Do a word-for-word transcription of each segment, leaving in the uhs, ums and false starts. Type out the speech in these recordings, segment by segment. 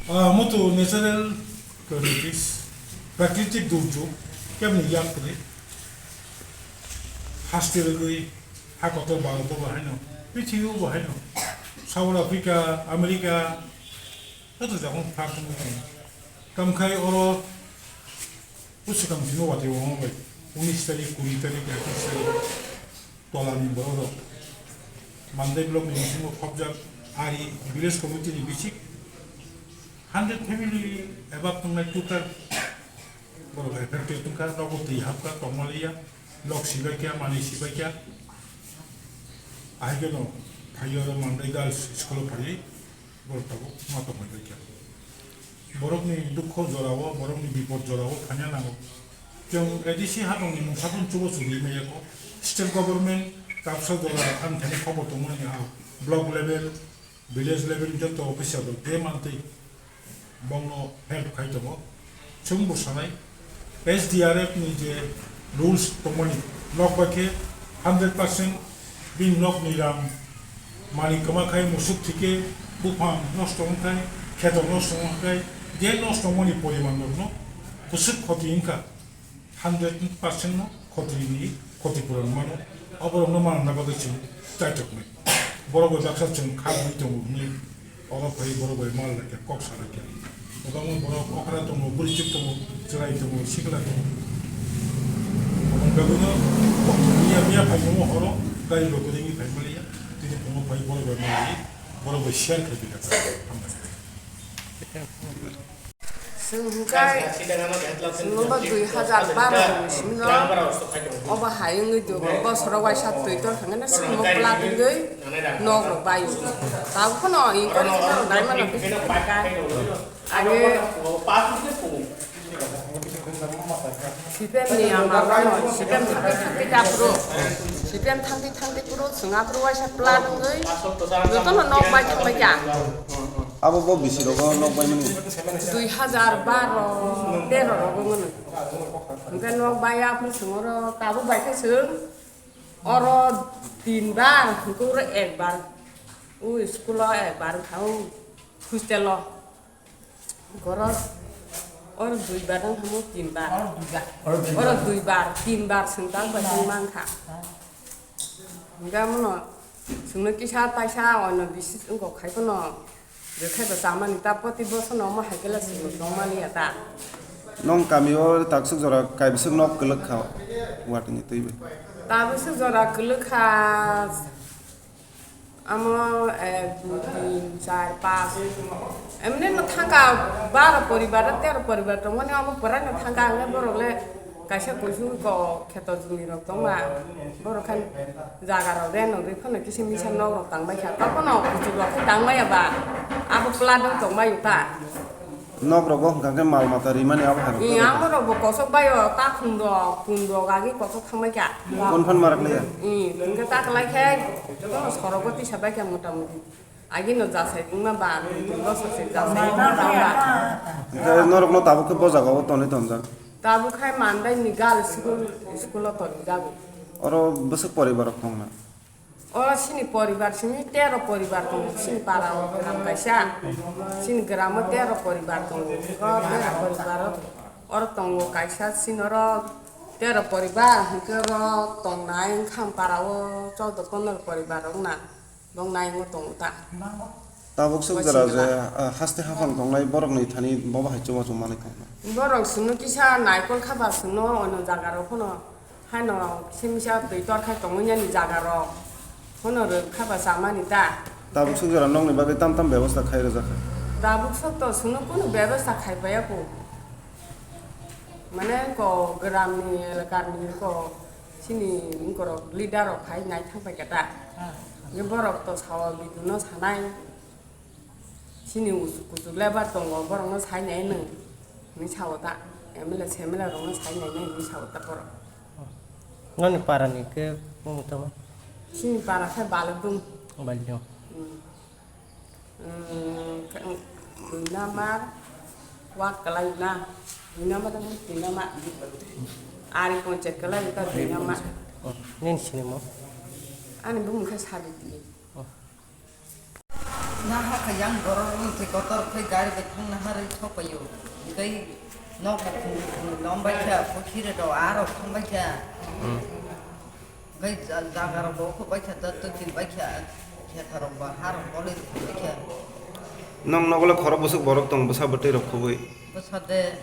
Ah, mutu natural calamities, prakriti durjog, kemni yak kwrwi, haste rwgwi, ha kotor Bharat bo haino, prithibi bo haino, South Africa, America, joto jaga phar tongwi tongo. Tamkhai oro Bwswkang simi watwi wngma bai unis tarik, kuri tarik, ekus tarik tola ni borok rok Mandai block ni bisingo khopjak ari village committee ni bisik hundred family above tongnai total borok affected wngkha, nogo twi hapkha, tongma liya, lok sibai kha, manwi sibai kha. Ahai kheno phaiwi oro Mandai Girls School o phaiwi borok tabuk ma tongbai bai kha. Borokni dukho jorao, borokni bipod jorao phaina nango. Chwng A D C hatongni mungsa phano chubachu rwi maya kho. State government kabsa jora ang thani khobor tongmani, ah, block level, village level joto officer rok je mantwi bongno help khai tongo. Chwng bo sanai, S D R F ni je rules tongmani, nok bai khe hundred percent bini nokni rang manwi kwma khai, musuk thwi khe, buphang nosto wng khai, kheto nosto wng khai, je nosto wngmani poriman rokno kwswk khoti wng kha, hundred percent no khoti ni khoti puron mano, oborokno manna bagwi chwng chaitok nai. Borok bai baksa chwng kha bui tongo hwnwi Oro phai borok bai mal laikha, kok sa laikha. Kwbangma borok okra tongo, bwrwichwk tongo, chwrai tongo, sikla tongo. Aboni bagwino kok miya miya phai tongo horo, gari rok kwrwngwi phai maliya. Tini phungo phai borok bai mal lai, borok bai share khai phi kha. Hambai. Chwng hwnkhe chwngno dui hazar baro ni simi rok obo hai wngwi tongo, bosoro waisa twi tor thangkhe chwngno plat wngwi nok rok bai. Tabuk phano encourage khe rok nai mano bisi kha. Age C P M ni ama mano C P M thangwi thangwi ta phuru, C P M thangwi thangwi phuru chwng aphuru waisa plat wngwi jotono nok bai thangbai kha. Abo bo bisi rogo nok bai mani? Dui hazar baro tero rogo mano. Hwnkhe nok bai aphuru chwng oro tabuk bai khe chwng oro tin bar, hwnkhe oro ek bar. O school o ek bar wngkha o hostel o. Oro, oro dui bar wngkha mo tin bar. Oro dui bar, tin bar chwng tabuk bai khe mankha. Hwnkhe amono chwngno kisa taisa ono bisi wngkha khai phano rwkhai bo chamani ta poti bosono omo hai khe le chwngno tongmani ya ta. Nong kami o taksuk jora kaibiswk nok kwlwk kha watwi ni twi bai? Taibiswk jora kwlwk kha amo ek, dui, tin, char, panch. Emni no thangkha baro poribar, tero poribar tongmani omo pwraino thangkha hwnkhe borok le Kaisa kuisu ko kheto jumi rok tongma, borok khan jaga rok rent rok rwi phano kisa misa nok rok tangbai kha, tamo no kuchuk rok khe tangmaya ba, abo plat rok tongmai ta. Nok rogo hwnkha khe mal mata rimani abo hai rok. Ih, abo rok bo kosok bai o, ta khum rok, pun rok agi kosok thangbai kha. Kon phan marak liya? Ih, hwnkhe ta kwlai khe, jotono sorogo tisa bai kha mota moti. Agino jasai wngma ba, dos se jasai wngma ba. Hwnkhe norokno tabuk khe bo jaga o tonwi tonjak? Tabuk khai Mandai ni girls school, school o tonwi jago. Oro bwswk poribar rok tongna? Oro chini poribar simi tero poribar tongo, chini para o gram kaisa, chini gram o tero poribar tongo, o tero poribar o, oro tongo kaisa chini oro tero poribar, hwnkhe oro tongnai wngkha para o choudo pondro poribar rok na. Bong naingo tongo ta. Tabuk suk jora je, ah, haste haphang tongnai borokni thani bobo hai chubachu manwi tongkha. Borok sungno kisa naikol kha ba sungno ono jaga rok phano haino kisa misa twi tor khai tongwi nani jaga rok phano rwk kha ba chamani ta. Tabuk suk jora nokni bagwi tam tam bebosta khai rwjak kha. Tabuk suk to sungno kunu bebosta khai paiya ko. Mane ko gram ni elakar ni ko Chini borok leader rok hai nai thang pai kha ta. Hwnkhe borok to sao bidu no sanai. Chini us-, kuchuk lebar tongo, borok no sai nai nung hinwi sao ta. M L A, S M L A rok no sai nai nai hinwi sao ta borok. Noni para ni khe bumung tamo? Chini para khe Baludung. Baludung. Hmm. Umm, duinama, wak kwlai na, duinama tamo duinama, ari ponchek kwlai ta duinama. Oh, nini sinimo? Ani bumung khe Sabiti. Oh. Naha khe yang borok wng thai kotor khe gari bai thang naharwi thok paio. Tei nok bo khung khung lom bai kha, pukhiri rok aro thang bai kha. Hmm. Gai ja-, jaga rok bo kho bai kha, jat to tin bai kha, khetha rok ba ha rok bolwi rok bai kha. Nong nogo le khorok bwswk borok tong bwsa bwtwi rok khobwi. Bwsa de,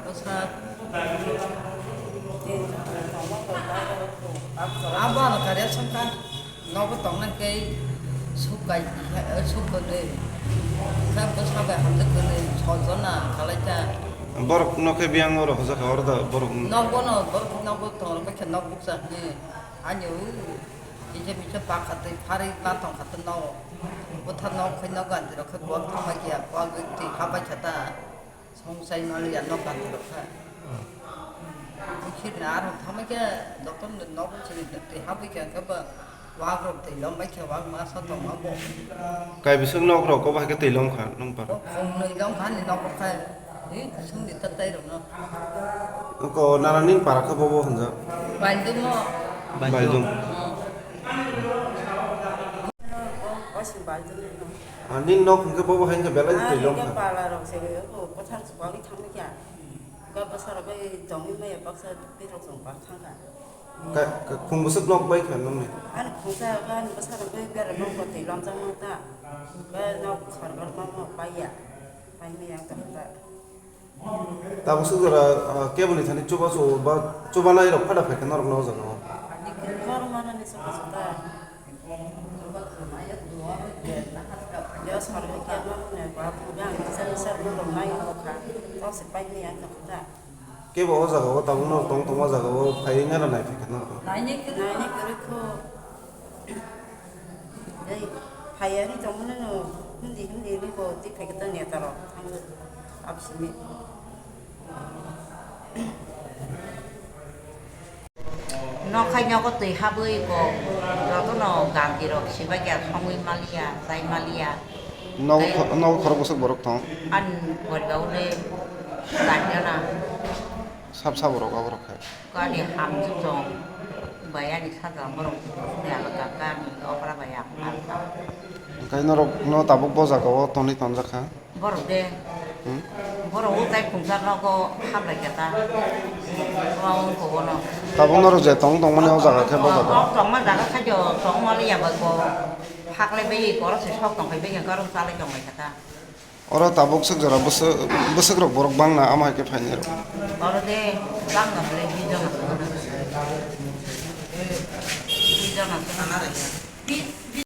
bwsa. Abo ano kariya songkha, nogo tong nang khe suk kai, suk kwnwi. Khe bwsa bai hamjak kwnwi, sojona khalai kha. Borok no khe biyang oro hoja kha, oro da borok. Nogo no, borok nogo tong rok bai kha, nok bukcha hwnwi. Ani o, kisa misa bak kha twi pharwi ma tong kha twi nogo. Bwtha nok khai nogo ani rok khai buwak thangma kiya, buwak twi ha bai kha ta. Song sai ma liya nok ani rok khai. Bwkhirni aro thangma khe doctor ni nogo chini twi ha bai kha khe ba wak rok twi lom bai kha wak ma sa tong ma bo. Kai bising nok rok ko bai khe twi lom kha nung pa. Khong nwi lom kha ni nok rok khai. Hi, kusung di tatai rok no. Ko nana nin para khe bobo hwnjak? Baidung mo. Baidung. Hmm. O, o si baidung no. Ah, nin nok hwnkhe bobo hai hwnkhe belai twi lom kha. Pala rok se, o, kothar se bagwi thangwi kha. Ga bwsa rok bai tongwi maya baksa bit rok song bak thang kha. Ka, ka, khung bwswk nok bai kha nokni? Ani khungsa, ani bwsa rok bai bera nok bo twi lom jang ta. Ga nok sarkar ma ma pai ya. Pai maya ta ta. Tabuk suk jora, ah, keboni thani chubachu ba chubanai rok phada phaikha norok no o jaga o. Norok mano ni chubachu ta. Ya sarkar khe mano ne ba phuga ang kisa ni sar no rok nai rok kha. Tok se pai ni ang ta. Kebo o jaga o tabuk norok tong tongma jaga o phaiwi mera nai phaikha norok. Nai ni kwrwi kho. Ei, phaiya ni tongmani no, hindi, hindi ni bo, ti phai kata neta rok, ang absini. Nokhai nogo twi habwi bo, jotono ganti rok sibai kha, songwi maliya, chai maliya. Nogo tei kho-, nogo khorok bwswk borok tong? Ani poribar le char jona. Sab sabo rok abo rok khai. Kani hamjwk chwng bai ani sajla borok ni alaka kani okra bai ang alaka. Hwnkhe norok no tabuk bo jaga o tonwi tonjak kha? Borok de. Hmm? Borok o tai khungsa nogo hablai kha ta. Omo wngkha bono. Tabuk norok je tong tongmani o jaga khe bo jaga? O tongma jaga khe jo tongma liya bai bo. Phaklai bai borok se sok tong khai bai khe garo chalai tong lai kha ta. Oro tabuk swk jora bwswk, bwswk rok borok bangna, amo hai khe phainai rok. Oro de bangna bwle bijon aswk. Bijon aswk.